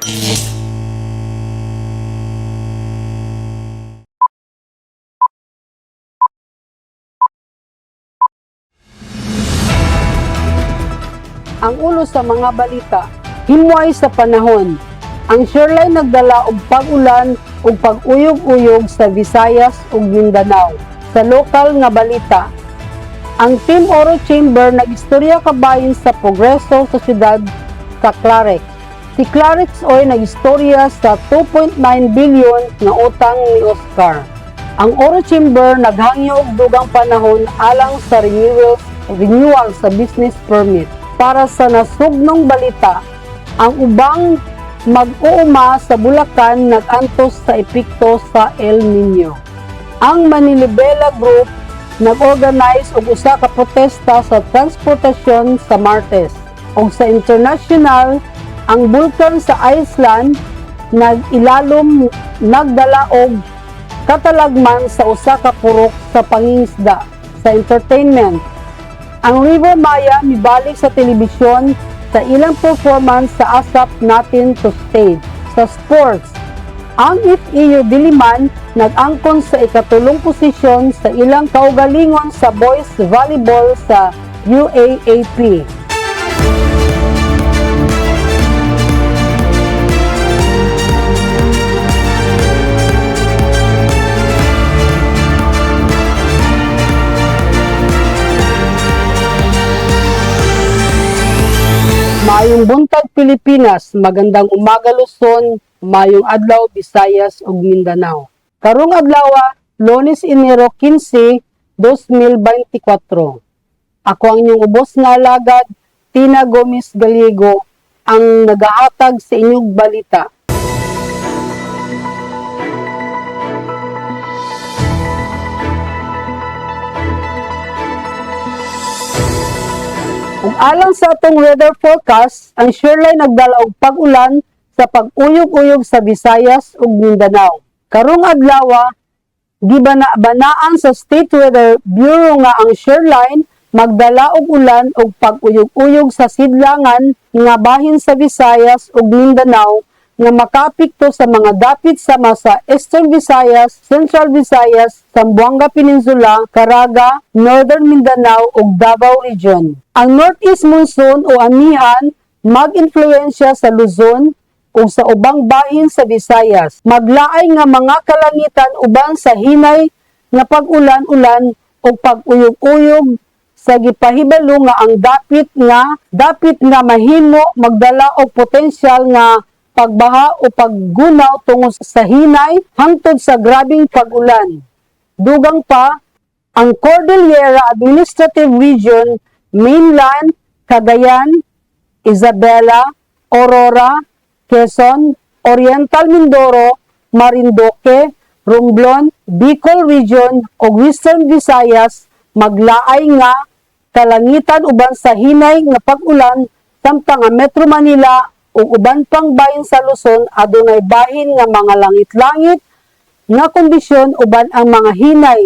Ang ulo sa mga balita, himway sa panahon. Ang shoreline nagdala og pag-ulan ug pag-uyog-uyog sa Visayas ug Mindanao. Sa lokal nga balita, ang Team Oro Chamber nag-istorya kabahin sa progreso sa siyudad sa Clarix. Si Clarix Oy nag-istorya sa 2.9 billion nga utang ni Oscar. Ang Oro Chamber naghangyo og dugang panahon alang sa renewal sa business permit. Para sa nasugnong balita, ang ubang mag-uuma sa Bulacan nag-antos sa epekto sa El Nino. Ang Manilibela Group nag-organize og usa ka protesta sa transportasyon sa Martes. Og sa international, ang bulkan sa Iceland nag-ilalom nagdala og katalagman sa usa ka purok sa pangingisda. Sa entertainment, ang Rivermaya mibalik sa telebisyon sa ilang performance sa ASAP Natin to Stage. Sa sports, ang FEU Diliman nag-angkon sa ikatulong posisyon sa ilang kaugalingon sa boys volleyball sa UAAP. Maayong buntag, Pilipinas, magandang umaga Luzon, maayong adlaw Visayas ug Mindanao. Karong adlaw, Lunes, Enero 15, 2024. Ako ang inyong ubos nga alagad, Tina Gomez Gallego, ang nagahatag sa inyong balita. Ug alang sa atong weather forecast, ang shoreline nagdala og pag-ulan sa pag-uyog-uyog sa Visayas ug Mindanao. Karong adlaw, gibana-banaan sa State Weather Bureau nga ang shoreline magdala og ulan ug pag-uyog-uyog sa sidlangan nga bahin sa Visayas ug Mindanao nga makaapekto sa mga dapit sama sa Eastern Visayas, Central Visayas, Zamboanga Peninsula, Caraga, Northern Mindanao ug Davao Region. Ang Northeast Monsoon o amihan mag-influensya sa Luzon ug sa ubang bahin sa Visayas. Maglaay nga mga kalangitan uban sa hinay nga pag-ulan-ulan ug pag-uyog-uyog sa gipahibalo nga ang dapit nga mahimo magdala og potensyal nga pagbaha o paggunaw tungod sa hinay hangtod sa grabeng pag-ulan. Dugang pa, ang Cordillera Administrative Region, Mainland, Cagayan, Isabela, Aurora, Quezon, Oriental Mindoro, Marinduque, Romblon, Bicol Region ug Western Visayas maglaay nga kalangitan uban sa hinay nga pag-ulan, samtang ang Metro Manila ug uban pang bahin sa Luzon adunay bahin nga mga langit-langit nga kondisyon uban ang mga hinay.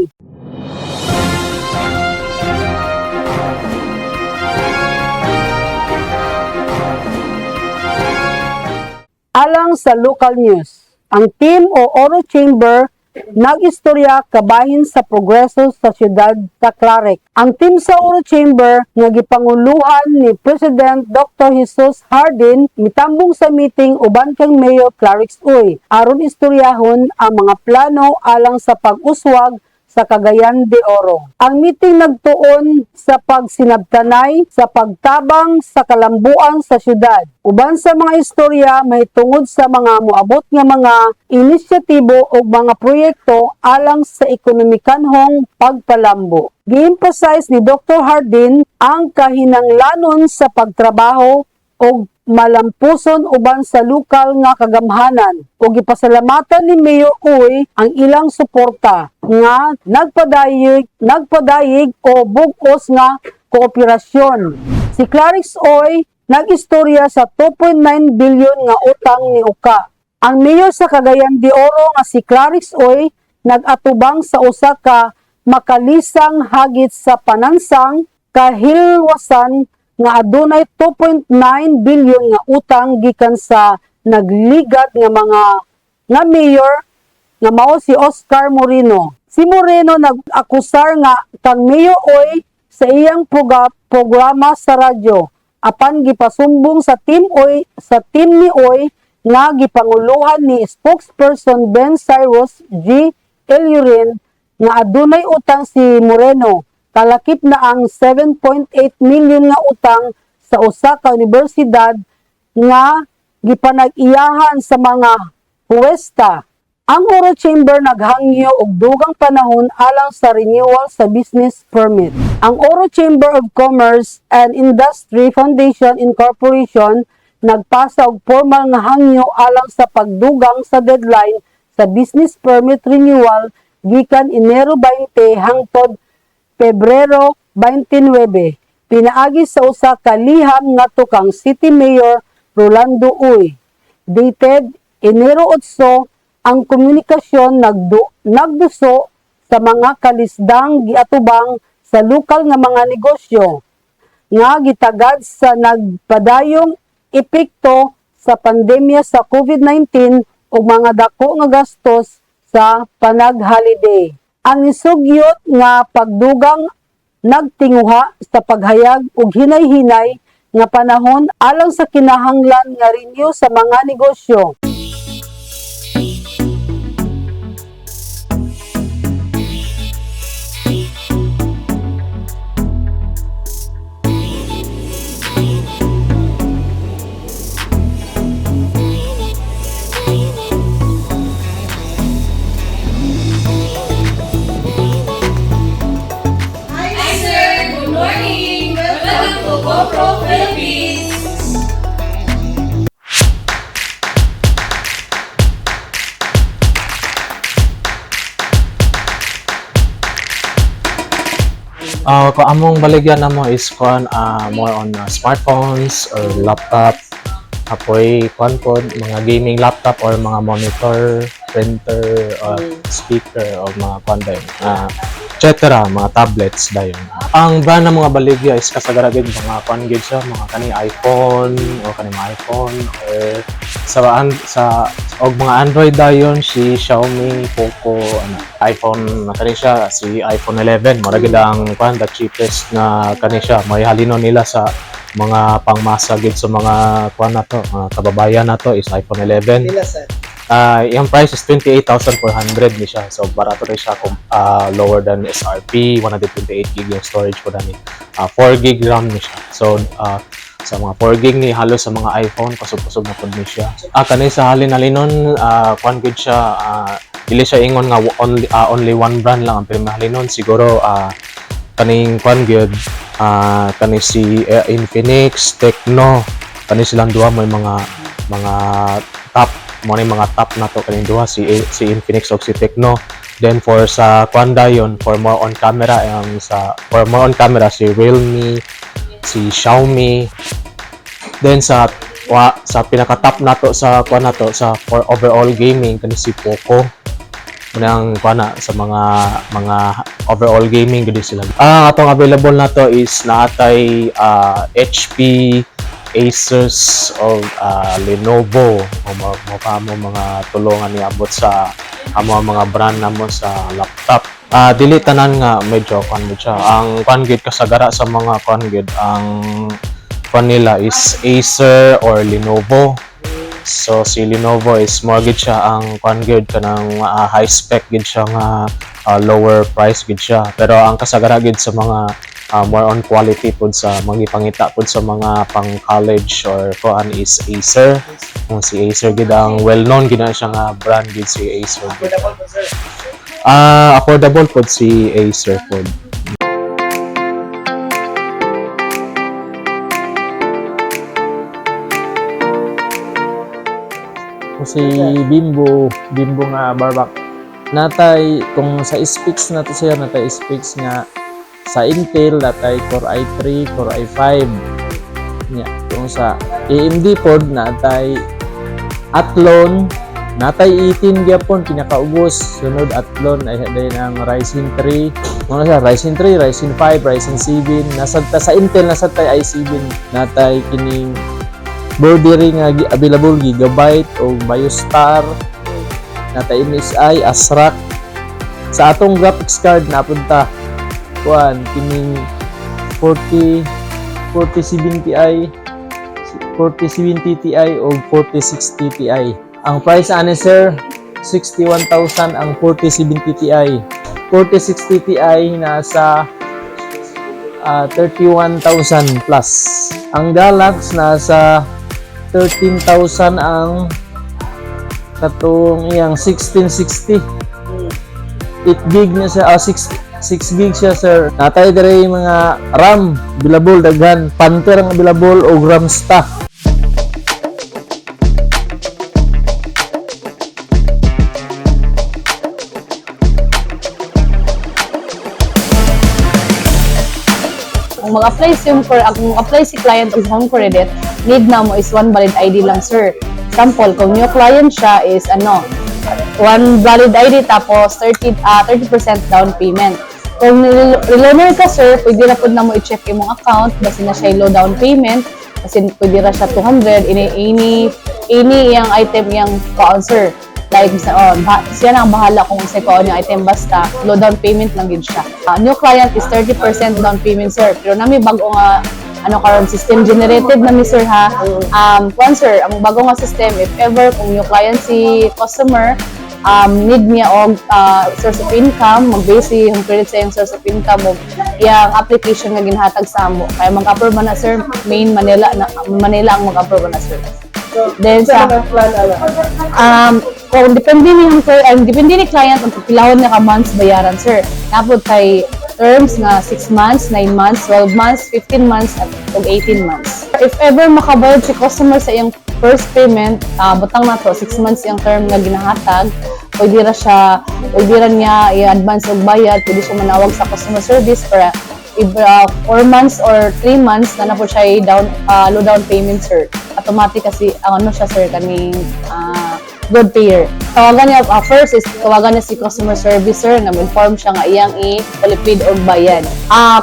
Alang sa local news, ang Team o Oro Chamber nag-istorya kabahin sa progreso sa siyudad sa Clarek. Ang team sa Oro Chamber nga gipanguluhan ni President Dr. Jesus Hardin mitambong sa meeting uban kang Mayor Clarix Uy aron istoryahon ang mga plano alang sa pag-uswag sa Cagayan de Oro. Ang meeting nagtuon sa pagsinabtanay sa pagtabang sa kalambuan sa syudad. Uban sa mga istorya mahitungod sa mga moabot nga mga inisyatibo o mga proyekto alang sa ekonomikanhong pagpalambo. Gi-emphasize ni Dr. Hardin ang kahinanglanon sa pagtrabaho og malampuson uban sa lokal nga kagamhanan ug gipasalamatan ni Mayor Uy ang ilang suporta nga nagpadayig o bug-os nga kooperasyon. Si Clarix Oy nag-istorya sa 2.9 billion nga utang ni Uka. Ang mayor sa Cagayan de Oro nga si Clarix Uy nag-atubang sa usa ka makalisang hagit sa panansang kahilwasan nga adunay 2.9 billion nga utang gikan sa Nagligad nga mga nga mayor nga mao si Oscar Moreno. Si Moreno nag-akusar nga kang Mayor Uy sa iyang programa sa radyo apan gipasumbong sa team Uy, sa team ni Uy nga gipanguluhan ni spokesperson Ben Cyrus G. Elurin nga adunay utang si Moreno, kalakip na ang 7.8 million nga utang sa usa ka unibersidad nga gipanag-iyahan sa mga huwesta. Ang Oro Chamber naghangyo og dugang panahon alang sa renewal sa business permit. Ang Oro Chamber of Commerce and Industry Foundation Incorporation nagpasa og formal nga hangyo alang sa pagdugang sa deadline sa business permit renewal gikan Enero 20 hangtod Pebrero 29 pinaagi sa usa ka liham ngadto kang City Mayor Rolando Uy. Dated Enero 8, ang komunikasyon nagduso sa mga kalisdang giatubang sa lokal nga mga negosyo nga gitagad sa nagpadayong epekto sa pandemya sa COVID-19 ug mga dako nga gastos sa panag-holiday. Ang nisugyot nga pagdugang nagtinguha sa paghayag og hinay-hinay nga panahon alang sa kinahanglan nga renew sa mga negosyo. Hi, sir! Good morning! Welcome to GoPro Philippines! Kung among baligyan namo is kuan, more on smartphones or laptop. Apoy kuan pod mga gaming laptop or mga monitor, printer, or speaker o mga kuan dayon. Et cetera, mga tablets dayon. Ang brand ng mga baligya is kasagara gid mga kuan gid siya, mga kani iPhone o kani mga iPhone or sa og mga Android dayon si Xiaomi, Poco, ano, iPhone na kani siya, si iPhone 11, mura gid ang kuan, the cheapest na kani siya. May halino nila sa mga pangmasa gid sa mga kuan nato, mga kababayan nato is iPhone 11. Pila, sir? Yung price is 28,400 ni siya. So barato rin siya kung lower than SRP, 128 gig yung storage ko dani. 4 gig RAM ni siya. So sa mga 4 gig ni halos sa mga iPhone kusog-kusog na pud ni siya. Kani sa halin-halinon, kuan gud siya, dili siya ingon nga only one brand lang ang pirmi halinon siguro, kaning kuan gyud, kani si Infinix, Tecno, kani silang duha may mga top mo ni mga top na to kaning duha, si Infinix ug si Tecno. Then for sa kuan dayon, for more on camera, ang sa for more on camera si Realme, si Xiaomi. Then sa pinaka top nato sa kuan nato sa for overall gaming kani si Poco. Munang kuan na sa mga overall gaming gud sila. Ang atong available nato is naatay HP, Asus o Lenovo o mo pa mo mga tulungan ni abot sa amo ang mga brand namo sa laptop. Dili tanan nga medyo kuan mo siya. Ang kuan gid kasagara sa mga kuan gid ang kuan nila is Acer or Lenovo. So si Lenovo is more gid siya ang kuan gid kanang high spec gid siya nga lower price gid siya. Pero ang kasagara gid sa mga more on quality pud sa mga ipangita pud sa mga pang college or kuan is Acer. Kung si Acer gid ang well known gid na siya nga brand gid si Acer gid. Affordable po, sir? Affordable pud si Acer pud. Si Bimbo, Bimbo nga barbak. Natay kung sa specs nato sir, natay specs nga sa Intel natay Core i3, Core i5. Nya, kung sa AMD pod natay Athlon, natay 18 gyapon pinakaubos, sunod Athlon ay dayon ang Ryzen 3. Mga siya Ryzen 3, Ryzen 5, Ryzen 7, nasad ta sa Intel nasad tay i7, natay kining Board diri nga available Gigabyte o Biostar, natay MSI, ASRock. Sa atong graphics card napunta kuan kining 40 4070 Ti, 4070 Ti o 4060 Ti. Ang price ani, sir, 61,000 ang 4070 Ti. 4060 Ti nasa 31,000 plus. Ang Galax nasa 13,000 ang katong iyang 1660. 8 gig na siya, 6 gig siya, sir. Natay dire mga RAM available daghan, Panther ang available o Ramsta. Kung mag-apply si for kung mag-apply si client og home credit, need na mo is one valid ID lang, sir. Sample, kung new client siya is ano, one valid ID tapos 30% down payment. Kung reloaner ka, sir, pwede na pud na mo i-check imong account basta na siya low down payment kasi pwede ra siya 200 ini ini ini iyang item iyang kaon, sir. Like sa oh, siya na ang bahala kung unsay kaon yung item basta low down payment lang gid siya. New client is 30% down payment, sir. Pero nami bago nga ano karon, system generated na mi, sir, ha. Kwan, sir, ang bago nga system, if ever kung new client si customer, need niya og source of income, mag-base si Home Credit sa iyang source of income og iyang application nga ginhatag sa amo. Kaya mag-approve man na, sir, main Manila na, Manila ang mag-approve na, sir. Then sa kung depende ni yung depende ni client ang pagpilahon niya ka months bayaran, sir. Napod kay terms nga 6 months, 9 months, 12 months, 15 months at ug 18 months. If ever makabayad si customer sa iyang first payment, butang na to 6 months iyang term nga ginahatag, pwede ra siya, pwede ra niya i-advance og bayad, pwede siya manawag sa customer service para if 4 months or 3 months na na po siya down low down payment, sir. Automatic kasi ang ano siya, sir, kaning good payer. Tawagan niya first is tawagan niya si customer service, sir, nga inform siya nga iyang i-palipid og bayad.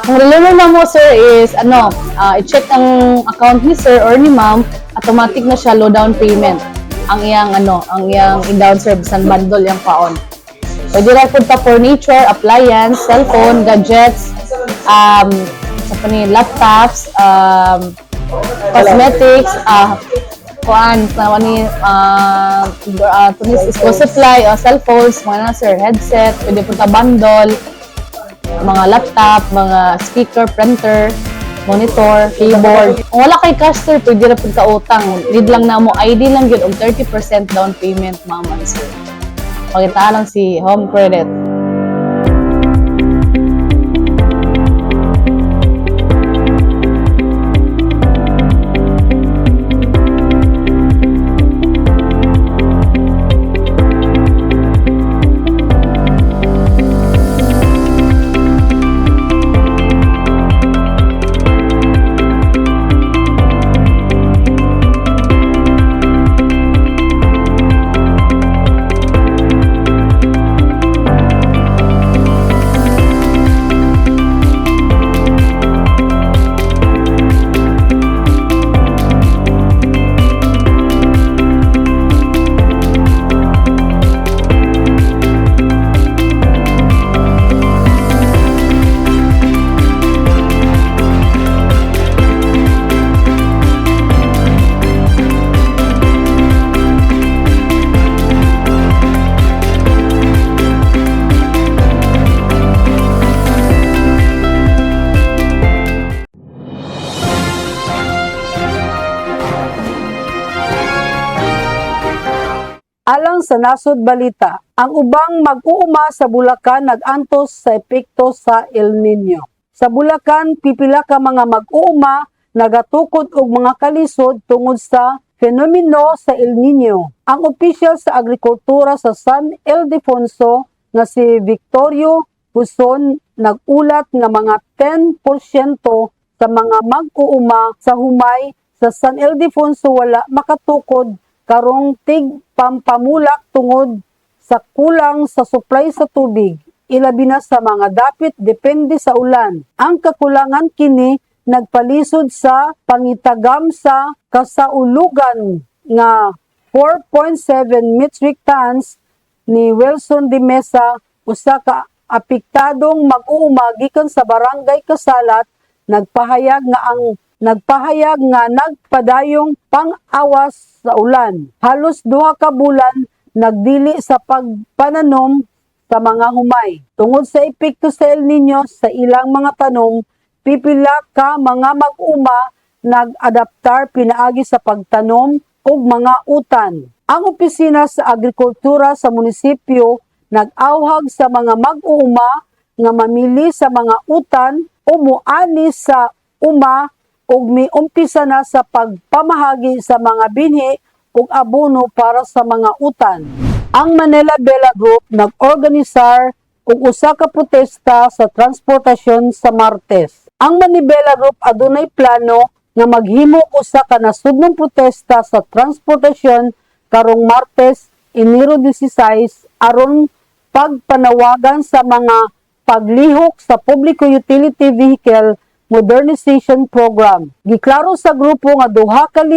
Kung reloaner na mo, sir, is ano, i-check ang account ni sir or ni ma'am, automatic na siya low down payment ang iyang ano, ang iyang i-down service ang bundle iyang paon. Pwede ra pud ta furniture, appliance, cellphone, gadgets, sa pa ni laptops, cosmetics, kuan, sa ni tunis school supply, o cellphones, mga na, sir, headset, pwede pud ta bundle, mga laptop, mga speaker, printer, monitor, keyboard. Kung wala kay cash, sir, pwede ra pud ka utang. Need lang na mo ID lang gyud og 30% down payment, ma'am and sir. Pakita lang si Home Credit. Alang sa Nasod Balita, ang ubang mag-uuma sa Bulacan nag-antos sa epekto sa El Nino. Sa Bulacan, pipila ka mga mag-uuma nagatukod og mga kalisod tungod sa fenomeno sa El Nino. Ang opisyal sa agrikultura sa San Ildefonso nga si Victorio Buson nagulat nga mga 10% sa mga mag-uuma sa humay sa San Ildefonso wala makatukod karong tig pampamulak tungod sa kulang sa supply sa tubig, ilabi na sa mga dapit depende sa ulan. Ang kakulangan kini nagpalisod sa pangitagam sa kasaulugan nga 4.7 metric tons ni Wilson de Mesa, usa ka apektadong mag-uuma gikan sa Barangay Kasalat, nagpahayag nga nagpadayong pang-awas sa ulan. Halos 2 ka bulan nagdili sa pagpananom sa mga humay. Tungod sa epekto sa El Nino sa ilang mga tanom, pipila ka mga mag-uma nag-adaptar pinaagi sa pagtanom og mga utan. Ang opisina sa agrikultura sa munisipyo nag-awhag sa mga mag-uuma nga mamili sa mga utan o muani sa uma ug miumpisa na sa pagpamahagi sa mga binhi ug abono para sa mga utan. Ang Manila Bella Group nag-organisar og usa ka protesta sa transportasyon sa Martes. Ang Manibela Group adunay plano nga maghimo usa ka nasudnong protesta sa transportasyon karong Martes, Enero 16, aron pagpanawagan sa mga paglihok sa Public Utility Vehicle Modernization Program. Giklaro sa grupo nga 2,000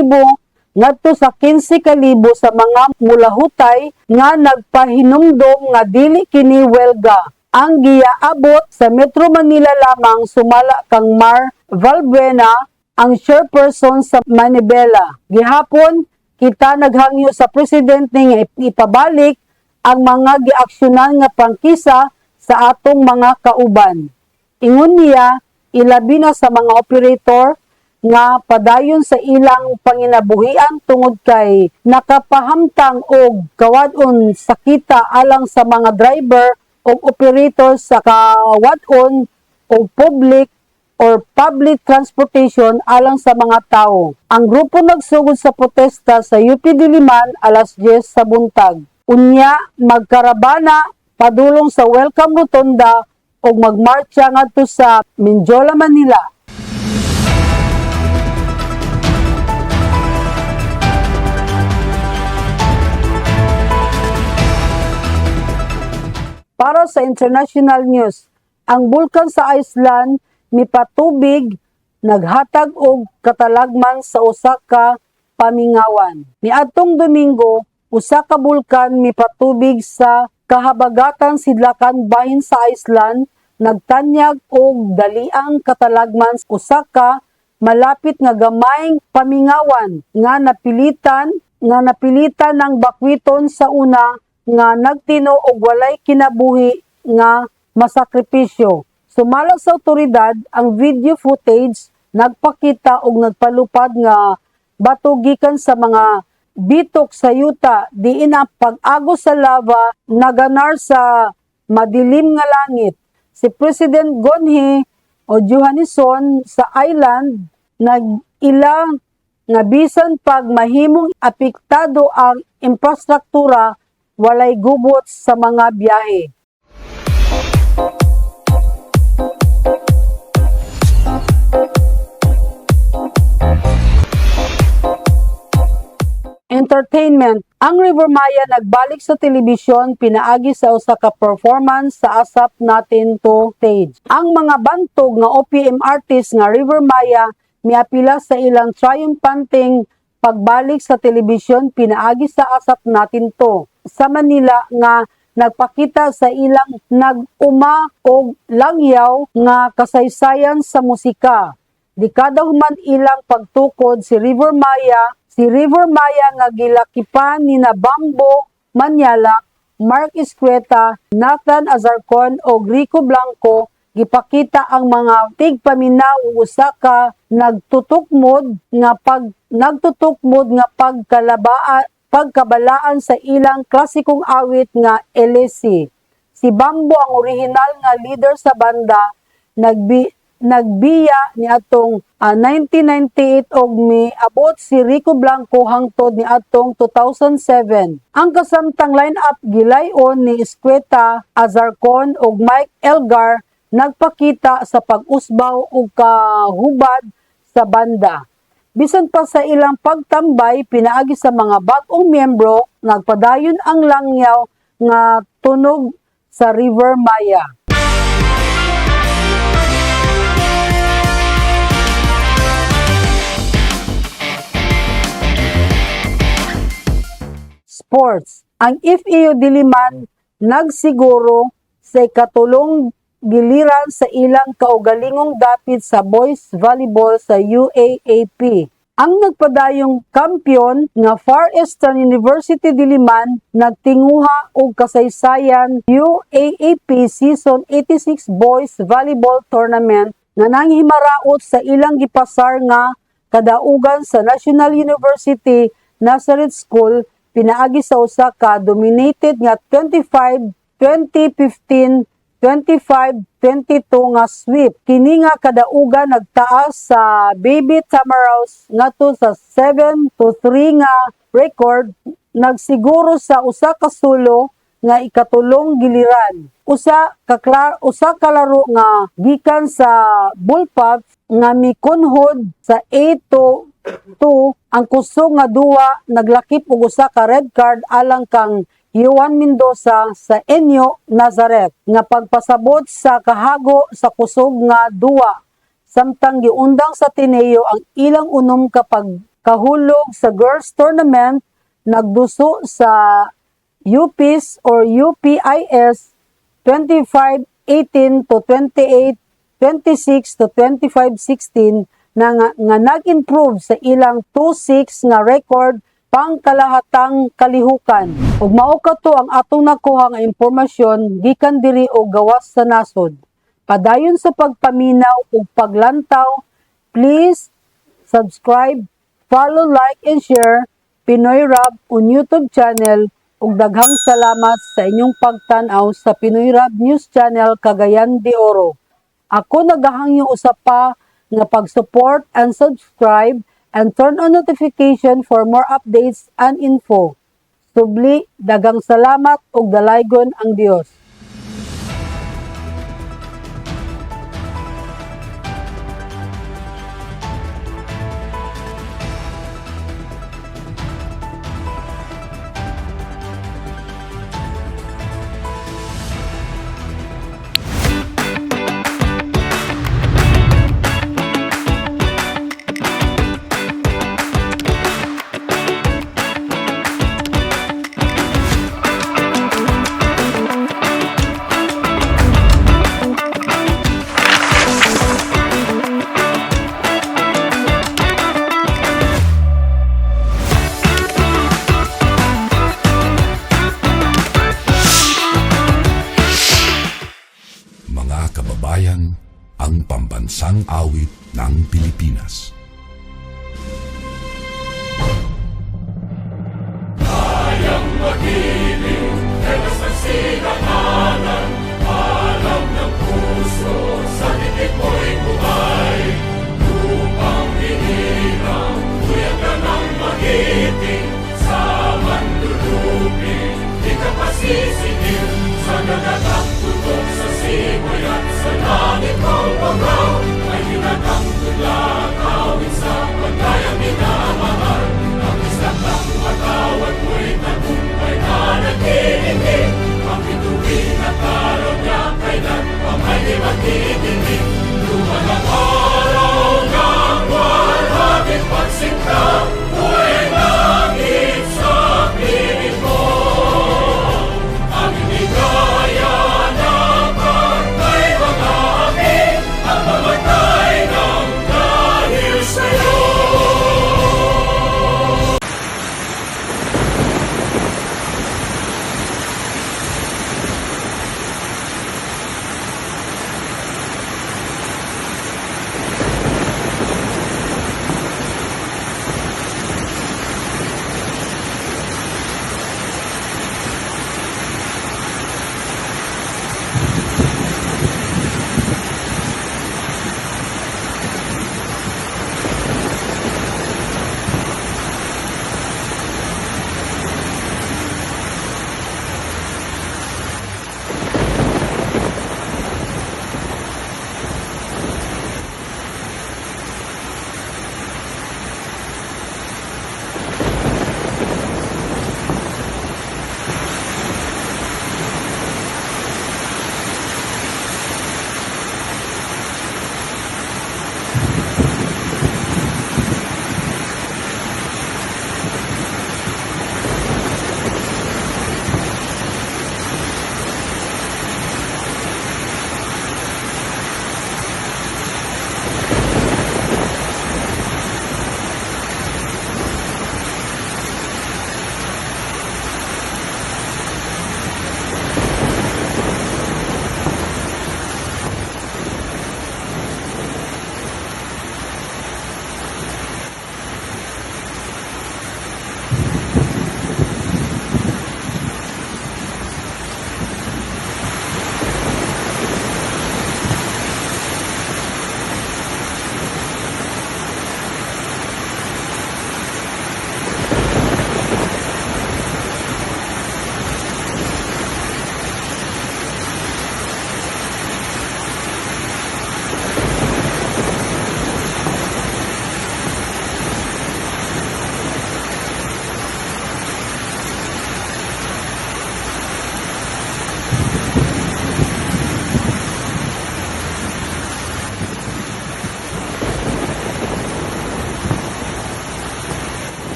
ngadto sa 15,000 sa mga mulahutay nga nagpahinumdom nga dili kini welga. Ang giyaabot sa Metro Manila lamang, sumala kang Mar Valbuena, ang chairperson sa Manibela. Gihapon kita naghangyo sa presidente nga ipabalik ang mga giaksyonan nga prangkisa sa atong mga kauban. Ingon niya, ilabi na sa mga operator nga padayon sa ilang panginabuhian tungod kay nakapahamtang og kawad-on sakita alang sa mga driver o operator sa kawad-on og public or public transportation alang sa mga tao. Ang grupo nagsugod sa protesta sa UP Diliman alas 10 sa buntag. Unya magkarabana padulong sa Welcome Rotonda ug magmarcha ngadto sa Mendiola, Manila. Para sa international news, ang bulkan sa Iceland mipatubig, naghatag og katalagman sa usa ka pamingawan. Niadtong Domingo, usa ka bulkan mipatubig sa kahabagatan sidlakan bahin sa Iceland, nagtanyag og daliang katalagman usa ka malapit nga gamayng pamingawan nga napilitan ng bakwiton sa una nga nagtino og walay kinabuhi nga masakripisyo. Sumala sa otoridad, ang video footage nagpakita og nagpalupad nga bato gikan sa mga bitok sa yuta diin ang pag-agos sa lava naganar sa madilim nga langit. Si President Gonhi o Johannesson sa island nag-ila nga bisan pag mahimong apektado ang infrastruktura, walay gubot sa mga biyahe. Entertainment. Ang Rivermaya nagbalik sa telebisyon pinaagi sa usa ka performance sa ASAP Natin To stage. Ang mga bantog nga OPM artist nga Rivermaya miapila sa ilang triumphanteng pagbalik sa telebisyon pinaagi sa ASAP Natin To sa Manila nga nagpakita sa ilang nag-uma og langyaw nga kasaysayan sa musika. Dekada human ilang pagtukod, si Rivermaya nga gilakipan ni na Bambo Manyala, Mark Escueta, Nathan Azarcon o Rico Blanco, gipakita ang mga tigpaminaw ug usa ka nagtutukmod nga pagkabalaan sa ilang klasikong awit nga Elesi. Si Bambo, ang orihinal nga leader sa banda, nagbiya ni atong 1998 og miabot si Rico Blanco hangtod ni atong 2007. Ang kasamtang line-up gilayon ni Escueta, Azarcon ug Mike Elgar nagpakita sa pag-usbaw ug kahubad sa banda. Bisan pa sa ilang pagtambay pinaagi sa mga bag-ong miyembro, nagpadayon ang langyaw nga tunog sa Rivermaya. Sports. Ang FEU Diliman nagsiguro sa ikatulong giliran sa ilang kaugalingong dapit sa boys volleyball sa UAAP. Ang nagpadayong kampiyon nga Far Eastern University Diliman nagtinguha og kasaysayan UAAP Season 86 Boys Volleyball Tournament nga nanghimaraot sa ilang gipasar nga kadaugan sa National University Nazareth School pinaagi sa usa ka dominated nga 25 2015 25-22 nga sweep. Kini nga kadaugan nagtaas sa Baby Tamaraws ngadto sa 7-3 nga record, nagsiguro sa usa ka solo nga ikatulong giliran. Usa ka laro nga gikan sa Bullpups nga mikunhod sa 8-2 ang kusog nga duwa naglakip og usa ka red card alang kang Juan Mendoza sa NU Nazareth nga pagpasabot sa kahago sa kusog nga duwa, samtang giundang sa Ateneo ang ilang unom ka pagkahulog sa girls tournament, nagduso sa UPIS or UPIS 25-18 to 28-26 to 25-16 na nga nag-improve sa ilang 2-6 nga record pangkalahatang kalihukan. Ug mao kato ang atong nakuha nga impormasyon gikan diri og gawas sa nasod. Padayon sa pagpaminaw ug paglantaw, please subscribe, follow, like and share Pinoy Rab on YouTube channel ug daghang salamat sa inyong pagtan-aw sa Pinoy Rab News Channel Cagayan de Oro. Ako nagahangyo usa pa nga pag-support and subscribe and turn on notification for more updates and info. Subli, daghang salamat ug dalaygon ang Dios. Mga kababayan, ang pambansang awit ng Pilipinas.